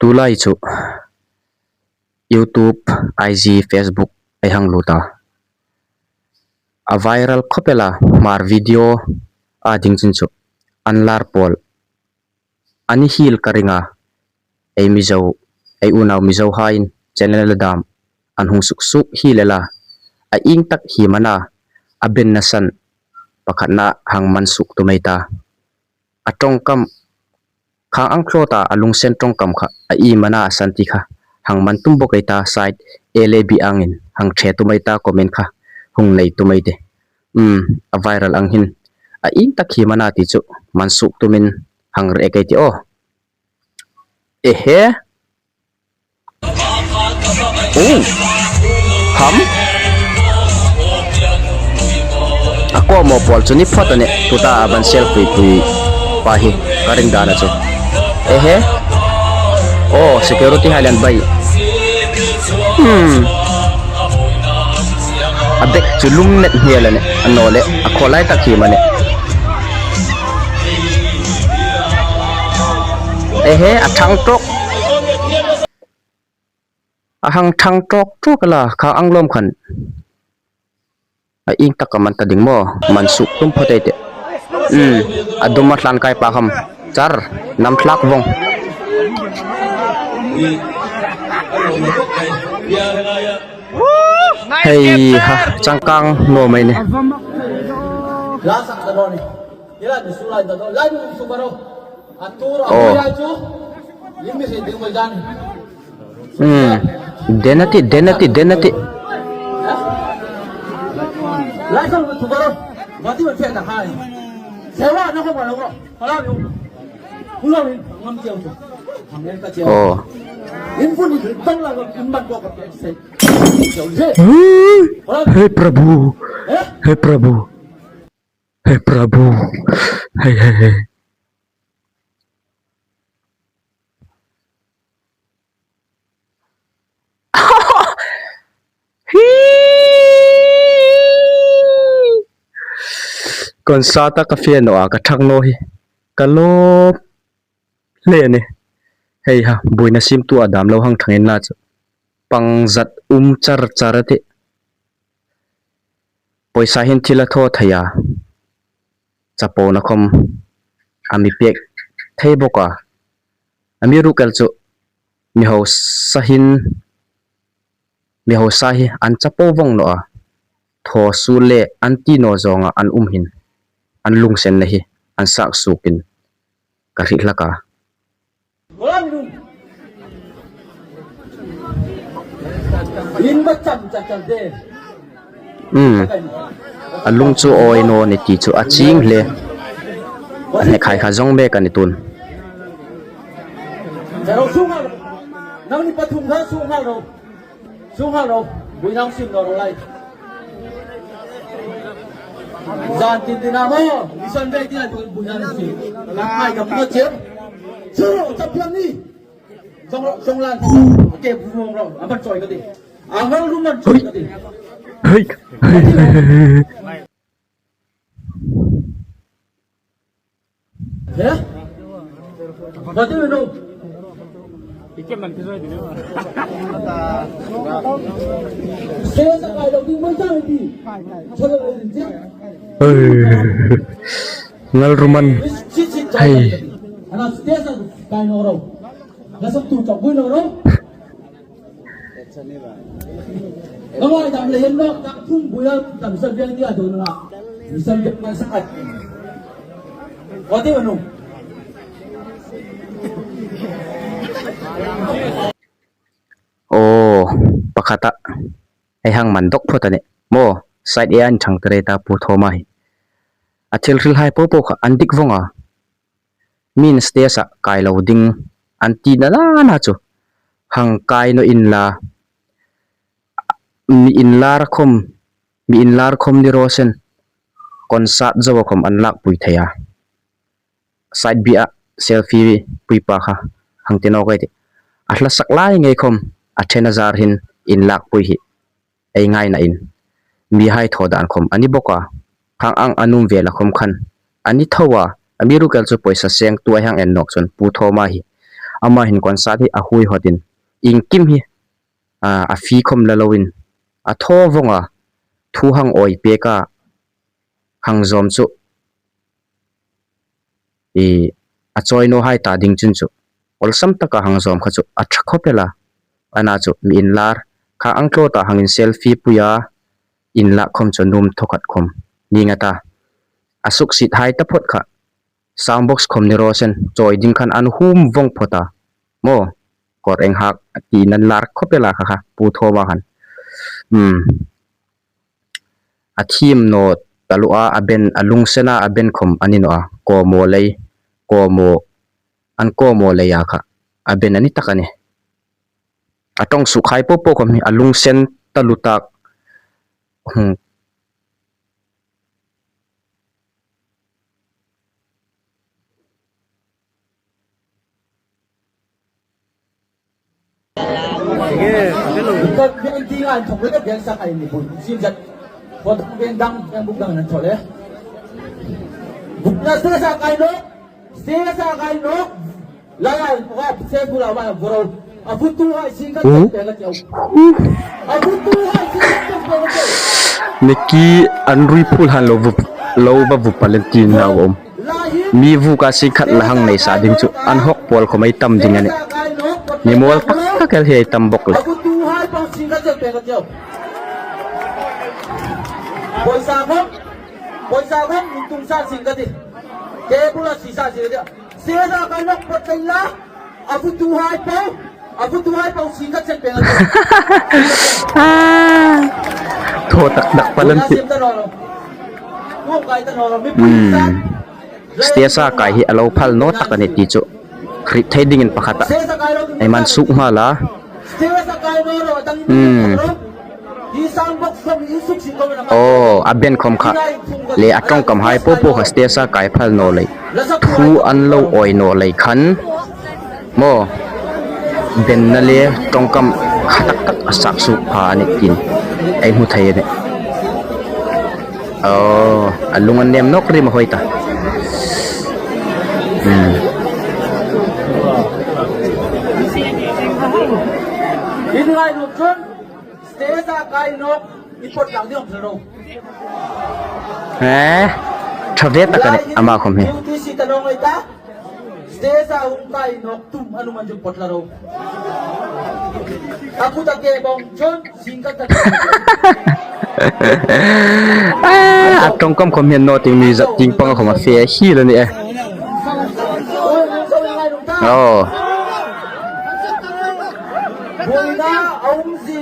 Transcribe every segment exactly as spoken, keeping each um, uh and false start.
Tulai chu YouTube, I G, Facebook ei hang lut a. A viral khawp el a, Hmar video a ding chun chu an lar pawl a ni hiel ka ring a. Ei Mizo, ei unau Mizo haiin channel dam an hung suk suk hiel el a. A ieng tak hi am a na, a benna san pakhatna hang man suk tum ei ta. A ṭawngkam khang ang tlawta a lunginsen ṭawngkam kha a iem am a na a san ti kha hang man tum bawk ei ta, side A le B angin hang ṭhe tum ei ta, comment kha hung nei tum ei tih. Um, a viral ang hin a ieng tak hi am a na ti chu man suk tumin hang react ei tih aw. Ehe. Oh. Ham. A kuomaw pawl chu ni phawt a nih, tuta a ban selfie pui pa hi ka ring dan a chu. Ehe. Oh, security hai le an bai. Hmm. A bag chu lum met nghel a nih, a naw leh a khaw lai tak hi am a nih. Ehe, a ṭhang tawk. A hang ṭhang tawk tawk el a, khang ang lawm khan a ieng tak am a na ta ding maw, man suk tum phawt ei tih. Um, a dum a tlan kai pa kham char nam thlak vawng. Hei ha, changkang naw mai ni. Oh. Hmm. Den a tih, den a tih, den a tih. Oh. He Prabhu. He Prabhu. He, he, he. Concert-a ka fe naw a, ka ṭhang naw hi ka lawm hle a nih. Hei ha, buoina siemtu a dam lo hang ṭhang inla chu pangzat um char char a tih. Pawisa hin thil a thaw thei a, chapona khawm a mi pek thei bawk a. Amiruokchu mi hausa hin, mi hausa hi an chapo vawng naw a, thaw suol le an ti naw zawnga an um hin an lunginsenna hi an sak suokin ka hriet hlak a. Hmm. A lung chu awi naw ni ti chu a chieng hle. A hne khai kha zawng mek a ni tun. Nangni pathum kha sung hal ro. Sung hal ro. Buoina sim naw ro lai. Zan tin tin a maw, mission ve ti a tu buoina sim. Lang hai ka pu che. Chu ro, ta pian ni. Zong, zong lan. Ke bu ro, a ban choi ka ti. A ngal ru man choi ka ti. Hei. Hei. He? What do you know? Ngal ru man. Hei. Ka ngai dam le yen lo, ka thum buoina dam san biang dia do na. San biang ma sa ai. Ko te wanu. Aw, pakhata ei hang man dawk phawt a nih. Maw, side A an ṭhang tere ta Pu Thawma hi. A thil hril hai po po kha an dik vawng a. Min stage-a kai lo ding an ti na na chu hang kai naw inla, mi inlar khawm, mi inlar khawm ni raw se, concert zoa khawm an lakpui thei a. Side B-a selfie pui pa kha hang ti nawk ei tih. A hla sak lai ngei khawm a ṭhen a zar hin inlakpui hi ei ngainain mihai thaw dan khawm a ni bawk a, khang ang a nuom vela khawm khan a ni tho a, amiruokchu pawisa sengtu ei hang en nawk chun Pu Thawma hi Ama hin concert hi a hui hotin, iengkim hi, a, a fee khom la loin, a thaw vong a, thu hang awi pek a, hang zawm chu, i, a chawi nawhai ta ding chun chu, awlsam taka hang zawm kha chu a ṭha khawp el a. Ana chu mi inlar, kha ang tlaw ta hang in selfie pui a, inlak khom chu nuom thaw khat khom ning a ta. A suksiet hai taphot kha, sound box khom ni raw se, chawi ding khan an hum vong phawt a. Maw, kawr eng hak a ti nan lar khawp el a kha kha, Pu Thawma khan. Hmm. A thiem naw taluo a, a ben, a lungsen a, a ben khom a ni naw a. Kawmaw lei, kawmaw, an kawmaw lei a kha. A ben a ni tak a nih. A ṭawng suk hai po po khom hi, a lungsen taluo tak. Hmm. Niki an rui phul han lo vup, lo va vup pal en ti nau om. Mi vuka sing khat la hang nei sa ding chu an hawk pawl khom ei tam ding a nih. Mi mawl tak tak el hi ei tam bawk le. Poisa khom, poisa khom, intum sa sing ka ti. Ke bula si sa sing ka ti. Sesa kai nok pot kai la. A vutuhai po, a vutuhai po sing ka chen pe la. Ah. Thaw tak tak pal en ti. Ko kai ta naw lo. Mi poisa. Hmm. Stage-a kai hi a lo phal naw tak a nih ti chu hriet thei dingin pakhat a ei man suk nghal a. Hmm. Aw, a ben khom kha le a ṭawngkam hai po po kha stage-a kai phal naw lei, thu an lo awi naw lei khan maw, benna le ṭawngkam kha tak tak a sak suk pha a nih tiin ei hmu thei a nih. Aw, a lung an nem nawk rim a, hoi ta. Hmm. In lai nawk chun, stage-a kai nawk, i pot lang ding om thei lo. Eh, ṭha ve tak a nih, ama khom hi. Duty si ta nawk ei ta. Stage-a hung kai nawk tum an um an chu pot la ro. A kut a ke bawng chun sing ka ta. Ah, a ṭawngkam khom hian naw ting mi zat ting pang khom a fe hi la ni e. Oh.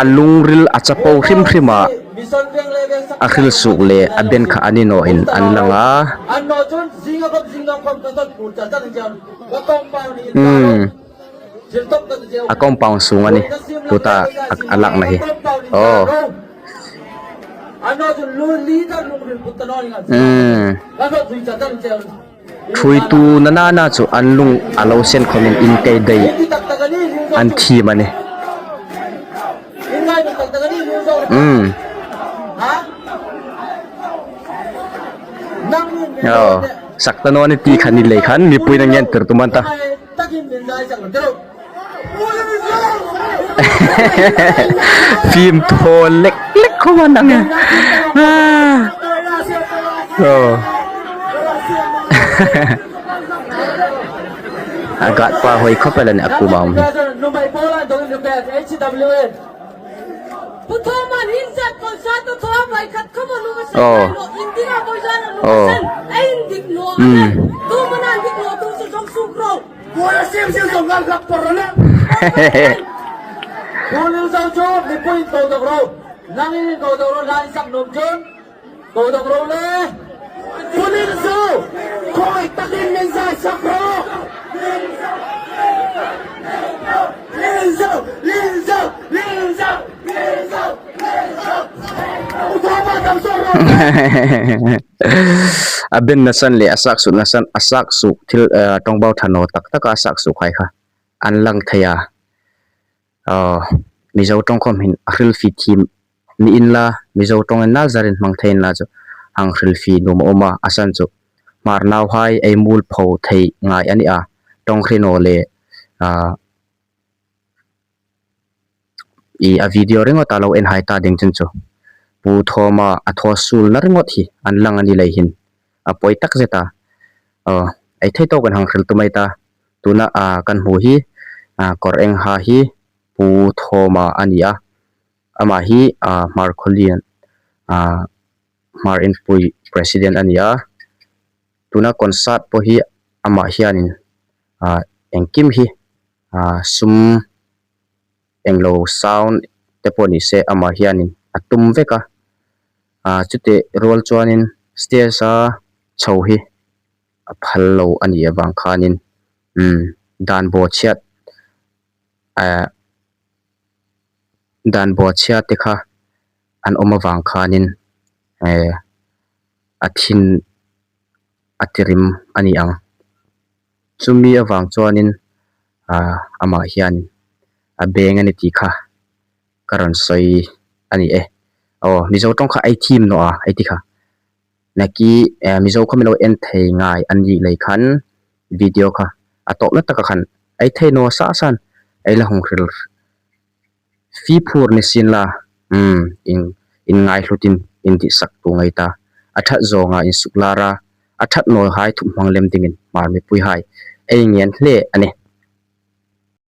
A lungril a chapo hrim hrim a. A hril suk le a ben kha a ni naw in an lang a. Hmm. A compound sung a nih. Tuta a, a lakna hi. Oh. Hmm. Ṭhuoitu nana chu an lung a lo sen khomin inkei dai an thiem a nih. Hmm. Oh, sak ta naw ni ti khan ni lei khan mipuiin a ngen tir tum an ta. Fim thaw lek lek khom a nang e. Ah. Oh. A gat pa hoi khawp el a nih a kuoma um hi. Pu Thawman hin zat concert a thaw vai khat khawm a lung a sen. Oh. Lo in ding a voi zan a lung a sen. A indik naw a nih. Tu mana indik naw tu chu zawng suk ro. Bula sim sim zawng ngal hlak por ro le. Bula zawng chu mipui to dok ro. Nangin to dok ro, lai sak nuom chun. Ko dok ro le. Punin zo. Khoi takin min zai sak ro. Lin zo, lin zo, lin zo, lin zo, lin zo. Uthama dam so ro. A benna san le a sak sukna san, a sak suk thil, eh, ṭawngbau ṭha naw tak tak a sak suk hai kha an lang thei a. Ah, Mizo ṭawng khom hin a hrilfie thiem ni inla, Mizo ṭawng inla zarin hmang thei inla chu hang hrilfie nuom a um a, a san chu Hmar nauhai ei mualpho thei ngai a ni a, ṭawng hre naw le a, i a video ringawt a lo en hai ta ding chun chu Pu Thawma a thaw suolna ringawt hi an lang a ni lei hin a pawi tak zet a. A, ei thei tawk kan hang hril tum ei ta. Tuna, a, kan hmu hi, a, kawr eng ha hi Pu Thawma a ni a. Ama hi, a, Hmar Khawlien, a, Hmar Inpui President a ni a. Tuna concert pawh hi amah hianin, a, engkim hi, a, sum englo sound te pawh ni se amah hianin a tum vek a. A, chutih rual chuanin stage-a chho hi a phal lo a nih avang khanin, um, dan bawchhiat, a, dan bawchhiat te kha an awm avang khanin, eh, a thin a tirim a ni ang. Chumi avang chuanin, a, amah hian a beng a ni tih kha ka rawn sawi a ni e. Aw, Mizo ṭawng kha ei thim naw a, ei ti kha. Naki, eh, Mizo khawm i lo en thei ngai an nih lei khan video kha a tawpna taka khan ei thei naw sa san ei la hung hril fie phur ni sin la, um, in, in ngaihlutin in tihsak tu ngai ta. A ṭhat zawnga in suklar a, a ṭhat nawhai thup hmang lem dingin Hmar mipuihai ei ngen hle a ni.